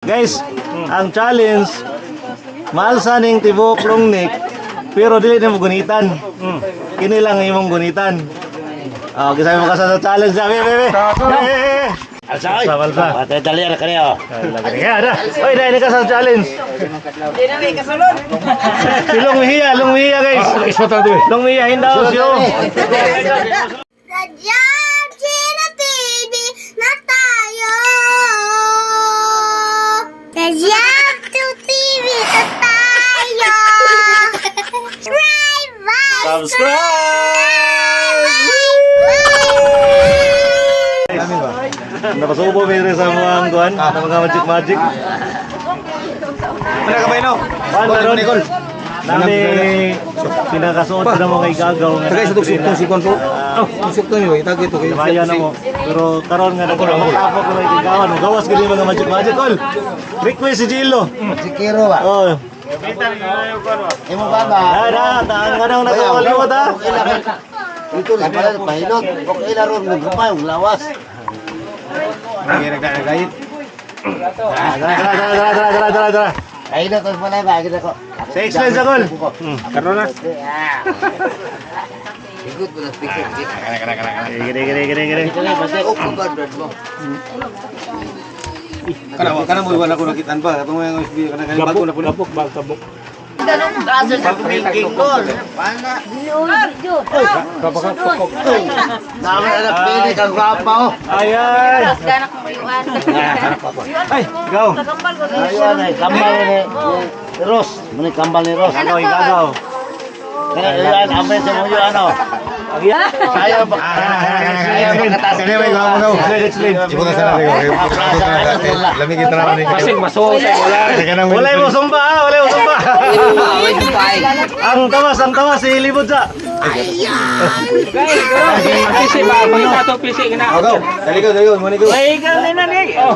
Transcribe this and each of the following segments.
Guys, ang challenge, maalsa ning tibuok long neck, pero dili nimo gunitan. Kini lang imong gunitan. Ah, okay, sabi mo ka sa challenge na, bebe, bebe. Alsa, oy. Alsa, alsa. Patay dali ra kaniyo. Kaya na. Oy, dahil ka sa challenge. Si Long Mejia, Long Mejia, guys. Long Mejia, hindaw siyo. Sadyang TV na tayo. Sadyang TV na tayo. Subscribe! Subscribe! Napasubo mi rin sa mga kuan, sa mga magic magic. Wala ka ba ino? Kuan karon. Nami pinakasuot na mo kay Gagaw nga. Tagay sa tugsok tong sikon po. Oh, tugsok to niyo, itagay to kay. Namayan na mo. Pero karon nga nagpapakapok ko kay Gagawan. Gawas gid yung mga magic magic kol. Request si Gilo. Sikiro ba? Oh. Imo ba ba? Na na, taang ka nang nakakaliwat ha. Okay lang. Dito lang pala pahinot. Okay lang ron gumay og lawas. Nagdagayit. Tara, tara, tara, tara, tara, tara, tara. Pahinot ang pala ba kita ko. Sa explain sa kol. Karon na. Ikot ko na speaker. Gire, gire, gire, gire. Kana kana mo wala ko nakitan pa. Katong mga USB kana kana bago na po. Gabok ba gabok? Dami na pili kang gwapa oh. Ayan. Ay, go. Ayun ay kambal ni Ros, muni kambal ni Ros. Gagaw, gagaw. Kana ayun amay sa mo yun ano. Sayo ba? Sayo ba katas. Kani may gaw gaw. Explain, explain. Ibo na sana Lamig kita na ni. Basig masuo sa wala. Wala mo sumpa ha, wala mo sumpa. Ang tamas, si Libod sa. Pisi ba pangita to pisi na. Gaw. Dali go, dali go, mo ni go. Oh.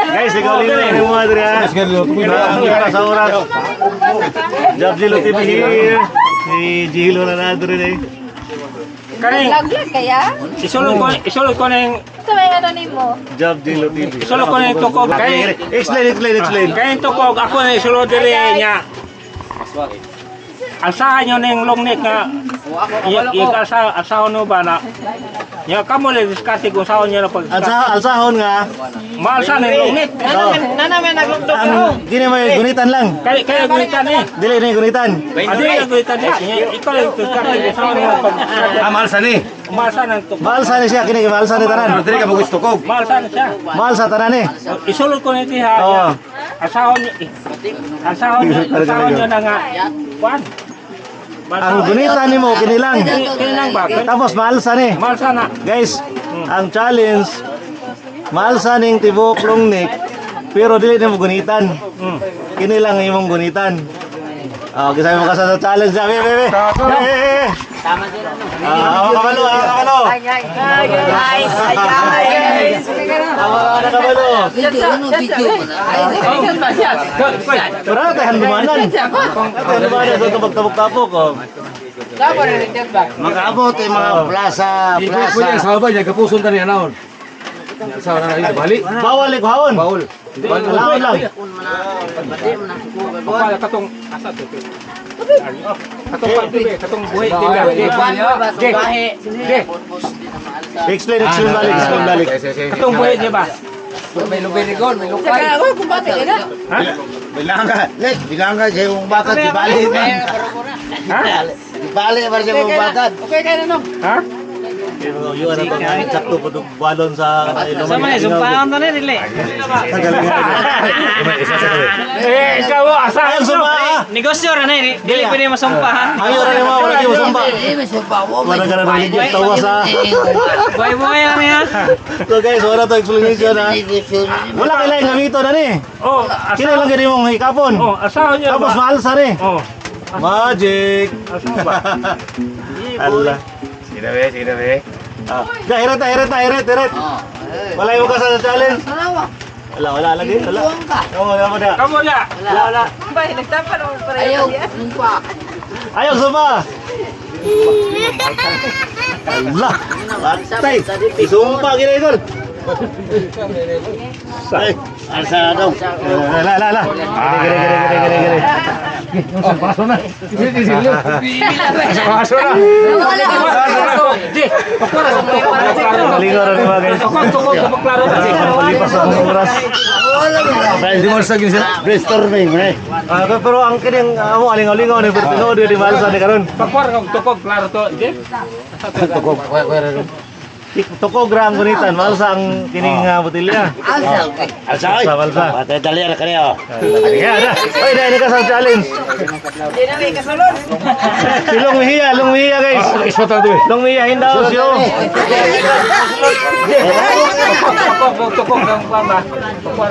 Guys, ikaw lino yung mga diri ha. Ang sa oras. Job Gilo TV here. Si Gilo na na diri eh. Kani Laglag kaya? isulod ko ning Sa may ano nimo? Job Gilo TV. Isulod ko ning tukog kay Explain, explain, explain. kay tukog ako na isulod diri nya. Alsahan nyo ning long neck nga alsa alsahon no ba na nya kamo le diskarte kung sahon nyo na pag Alsa, alsahon nga. maalsa ning long neck. Oh. Ang gini may gunitan lang. Kay kay gunitan ni. Dili ni gunitan. Adi ang gunitan ni. Ikaw le diskarte kung sahon nyo pag Amal sa ni. maalsa ng tukog. Maalsa ni siya kini maalsa ni tanan. Dili ka mo gusto ko. Maalsa na siya. Maalsa tanan eh. Isulod ko nito ha. Oo. Asahon niyo. Asahon niyo, asahon niyo na nga. Kuan. Ang gunitan nimo kini lang. Kini lang ba? Tapos maalsa ni. Maalsa na. Guys, ang challenge, maalsa ning tibuok long neck, pero dili nimo gunitan. Kini lang imong gunitan. Ah, okay, sabi mo ka sa challenge na, bebe, bebe. Ah, kabalo, ah, kabalo. Ay, ay, ay, ay. Ah, kabalo. Pero tayo handumanan. Tayo handumanan sa tabak-tabok-tapok. Oh. Makaabot yung mga plaza, Pwede plaza. ang sawa ba niya kapuson tani anahon. Sawa na na bali. Bawal ikuhaon. Bawol. Alaon lang. Kuan katong asa to. Katong pagtubi, katong buhi tila. Ge. Ge. Explain, explain balik, explain balik. Katong buhi niya ba? Saka ako kumbate ka na. Ha? Bilang ka, let, bilang ka sa imong bakat, di bali man. Ha? Di bali man sa imong bakat. Okay ka na no. Ha? Yun ang pang sakto po balon sa Sama na, sumpahan na rin, Eh, ikaw asahan Ayaw sumpa ah! Negosyo ra na eh. Dili pwede masumpa ha. Ayaw rin mo, wala kayo sumpa. Wala ka na naligid, tawas ah. Buhay-buhay lang niya. So guys, wala to explanation ah. Wala kay laing gamito na ni. Oh, Kini lang gani mong hikapon. Oh, asahan niya Tapos ba? maalsa ni. Oh, Magic. asahan ba? Allah. Sige na be, sige na be. Ah, ga, hirit, hirit, hirit, hirit. Wala yung ka sa challenge. Wala, wala lagi, wala. Oo, wala mo na. Kamu na. Wala, wala. Bay, nagtapa naman pareho. Ayaw sumpa. Allah. Patay. Isumpa gini gol. Ay, alsa na dong. La la la. Gere gere gere gere gere. Paso na. Paso na. Di, pakwara sa tukog. Lingaw ra ni mga guys. Tukog, tukog, tukog, klaro na. Palipas ang oras. Hindi mo sa gini. Brainstorming, eh. Ah, pero ang kining amo alingaw-lingaw ni pero tinuod di maalsa ni karon. Pakwara kag tukog, klaro to. Di. Tukog. Tukog ra ang gunitan, maalsa ang kining botelya. Alsa, oy. Alsa, alsa. Patay dali na kaniyo. Sige na. Oy, dahil ka sa challenge. Di na may kasulod. Si Long Mejia, Long Mejia guys. Long Mejia, hindaw siyo. Tukog, tukog ang mama.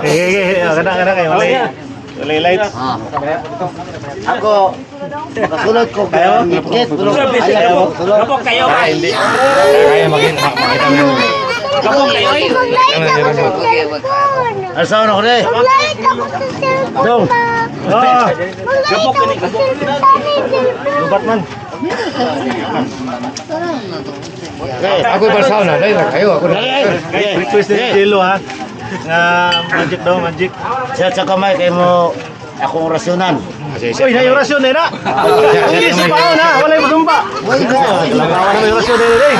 Sige, sige, kana kana kayo. Walay, walay lights. Ako, kasulod ko. Kayo? Ngit-ngit, pero Ayaw mo? ayaw. Kapok kayo ba? Hindi. Kaya makita makita mo. Kapok kayo eh. Mag-light ako sa cellphone. Alsa na ko ni. Mag-light ako sa cellphone Dong. pa. Ah, Mag-light ako sa cellphone. Sana yung cellphone. lubat man. Ako barsaw na, dahil na kayo ako. Guys, request ni Jello ha. Nga magic daw, magic. Siya sa kamay kay mo akong rasyonan. Uy, na yung rasyon eh na. Hindi sumpa na, walay mo sumpa. Wala na yung rasyon eh. Eh.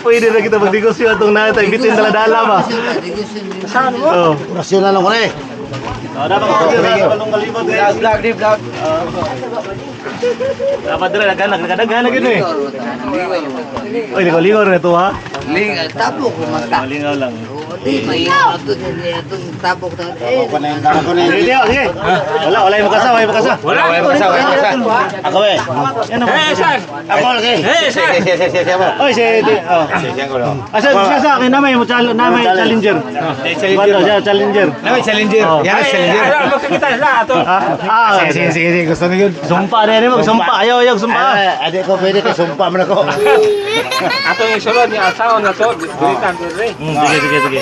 Pwede na kita magnegosyo atong natay bitin dala-dala ba. Saan mo? Oh. Rasyonan ako ni. Oh, dapat ko dira sa kalibot guys. Vlog, di vlog. Dapat dira naghanag nagdaghan na gid eh. Oy, lingaw-lingaw na to ha. Tapok mata. Lingaw-lingaw lang. Di may ato niya itong tapok na. Eh, Ako na yung ako na Sige, yung. sige. Wala, wala yung makasa, wala yung makasa. Wala. Wala, wala, wala. Ako eh. Yan ang Eh, sir. Ako lagi. Eh, sir. Oy, si oh. Asa siya sa akin na may na may challenger. Challenger. Siya challenger. Na may challenger. Oh. Yan challenger. Ay, magkakita sila ato. Ah, Sige, sige, sige, sige, gusto niyo yun. Sumpa na mo, sumpa. Ayaw, ayaw, sumpa. Ah, adi ko pwede kay sumpa man ako. Ato yung sulod ni asawa na to, duritan to rin. Sige, sige, sige.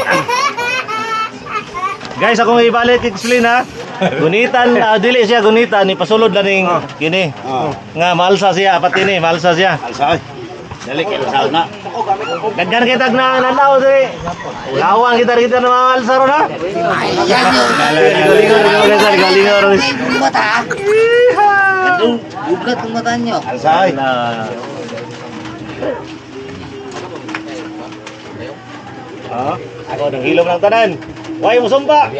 Guys, akong ibalik explain ha. Gunitan, dili siya gunitan, ipasulod na ning kini. Nga maalsa siya, pati ni, maalsa siya. Alsa oy. Dali kay alsa na. Daghan kita na nanaw diri. Lawang kita kita na maalsa ron ha. yan yun. Lingaw, lingaw, guys, lingaw, lingaw ron. May mata. Buglat ang mata nyo. Alsa oy. Ha? Ako nang hilom ng tanan. Why mo sumpa?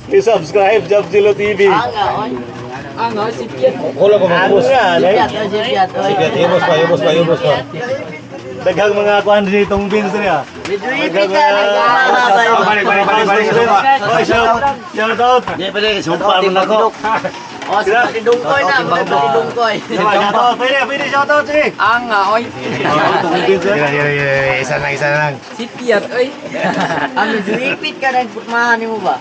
Please subscribe Job Zilo TV. Ano, si Piat. Wala ko Ano mag-ubos. nga, eh? Si Piat, oy. Sige, ubos pa, ubos pa, ubos pa. Daghang mga kuan din itong beans niya. Ipit ka. Balik, balik, balik, balik. Oy, shout, shout out. Di pwede kay sumpa man ako. O, si Patidungkoy na. Patidungkoy. Shout out, pwede, pwede shout out sige. Ang oy. Itong beans Sige, sige, sige, isa lang, isa lang. Si Piat oy. Ang ipit ka ng putmahan mo ba?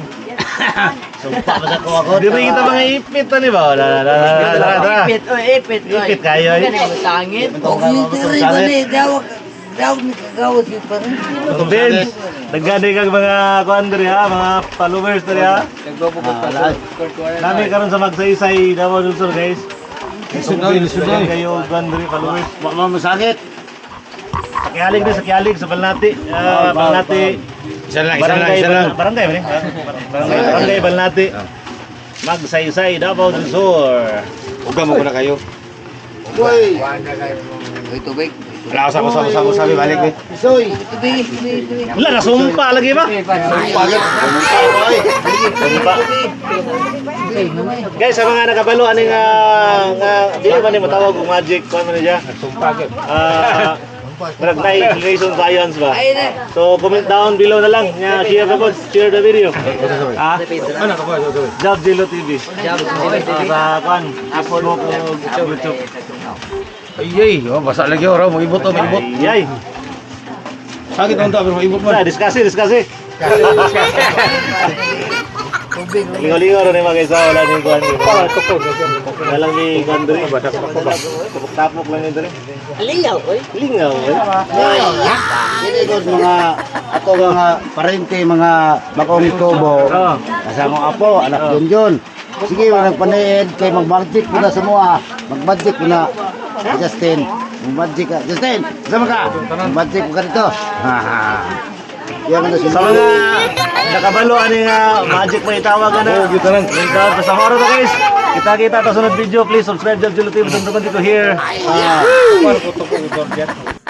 Sumpa man ako ako. Diri kita mga ipit ani ba? Wala, wala, wala, wala, wala. Ipit, oy, ipit, oy. Ipit kayo, eh. Sangit. Itong beans. Daghan kag mga kuan diri ha, mga followers diri ha. Nami karon sa Magsaysay Davao del Sur guys. Sunod, sunod. Daghan kayo kuan diri followers. Wa mo masakit. Sa Kialig din, sa Kialig, sa Balnati. Ah, Balnati. Isa lang, isa lang, Barangay, isa lang. Barangay, ba ni? Barangay, Barangay Balnati. Magsaysay Davao del Sur. Uga mo ko na kayo. Uy. Tubig. Wala, usap, usap, usap, usap, balik eh. Isoy. Tubig, tubig, tubig. Wala, nasumpa lagi ba? Sumpa. Guys, sa mga nakabalo ani nga nga dili man ni matawag og magic kuan man ni siya. Sumpa gyud. Ah, murag na explanation science ba? Ayun na. So comment down below na lang. Nya share ka po, share the video. Ah, Ano ka po, sorry. Job Zilo TV. Job Zilo TV. Sa kuan, Facebook o YouTube. Ay, ay, oh, basa lagi oh, raw, maibot oh, maibot. Ay, ay. Sakit ang pero maibot man. Sa, discuss it, discuss it. Lingaw-lingaw rin mga guys, ah, wala ni kuan. Wala lang ni kuan diri. Tapok-tapok lang ni diri. Lingaw, oy. Lingaw. Eh. Dili ko mga ako mga parente mga bakong tubo. Oo. Kasama apo, anak Junjun. Sige, walang panaid kay mag-magic mo na sa mua. Mag-magic mo na. Justin, mag-magic ka. Justin, sama ka. Mag-magic mo ka dito. Ha ha. Yan na Sa mga nakabalo ani nga magic may tawag ana. Oh, gyud tanan. Basta moro to, guys. Kita-kita ta sunod video. Please subscribe Jab Julo TV. Don't forget to here. Ah. Kuan ko to ko.